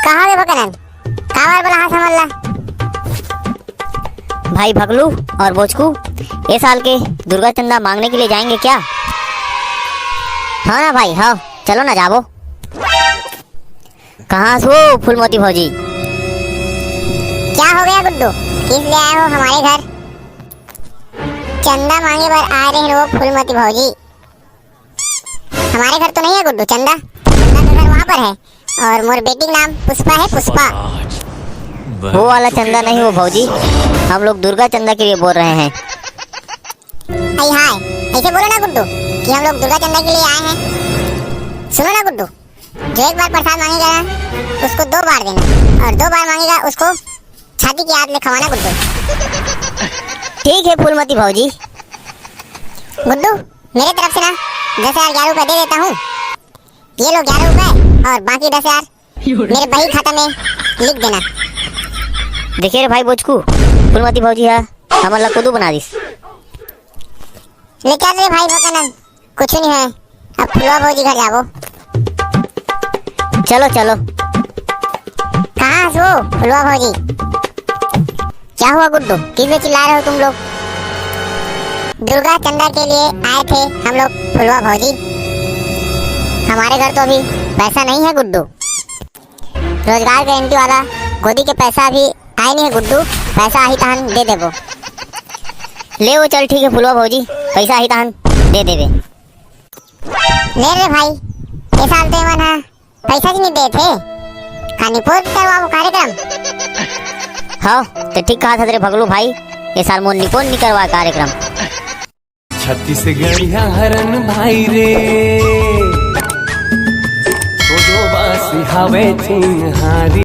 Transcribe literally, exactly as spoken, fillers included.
कहाँ गे भकनन? काबर बुलाहस हमन ला? भाई भगलू और बोचकू, ये साल के दुर्गा चंदा मांगने के लिए जाएंगे क्या? हाँ ना भाई, हाँ, चलो ना, जाबो। कहाँ से हो फूलमती भौजी? क्या हो गया गुड्डू, किस लिए आए हो हमारे घर? चंदा मांगे बर आए रहे हो फूलमती भौजी। हमारे घर तो नहीं है गुड्डू चंदा, चंदा का घर वहाँ पर है। और मोर बेटी का नाम पुष्पा है, पुष्पा। वो वाला चंदा नहीं हो भौजी, हम लोग दुर्गा चंदा के लिए बोल रहे हैं। अरे हाय, ऐसे बोलो ना गुड्डू कि हम लोग दुर्गा चंदा के लिए आए हैं। सुनो ना गुड्डू, जो एक बार प्रसाद मांगेगा ना, उसको दो बार देना, और दो बार मांगेगा, उसको छाती के हाथ ले खवाना गुड्डू। ठीक है फूलमती भौजी। गुड्डू, मेरे तरफ से ना दस हजार ग्यारह रुपए दे देता हूँ। ये लो ग्यारह रुपए और बाकी दस हजार मेरे बही खाता में लिख देना। देखिए रे भाई बोचकू, फूलमती भौजी हा हमन ला कुदू बना दिस। ले चल रे भाई भकनन, कुछ नहीं है, अब फुलवा भौजी घर जाबो। चलो चलो। कहाँ हस वो फुलवा भौजी? क्या हुआ गुड्डू, किस लिए चिल्ला रहे हो तुम लोग? दुर्गा चंदा के लिए आए थे हम लोग फुलवा भौजी। हमारे घर तो अभी पैसा नहीं है गुड्डू। रोजगार गारंटी वाला गोदी के पैसा अभी आए नहीं है गुड्डू, पैसा आही तहन दे देबो। ले वो चल ठीक है फुलवा भौजी, पैसा आही तहन दे देबे। ले रे भाई, ये साल तो एमन हा पैसा ही नहीं दे थे। का निपोर करवाबो कार्यक्रम? हाँ, तो ठीक कहा था तेरे भगलू भाई, ये साल मोर निपोर नहीं करवा कार्यक्रम। छत्तीसगढ़िया हरन भाई रे, सोजो बासी हावे चिन्हारी।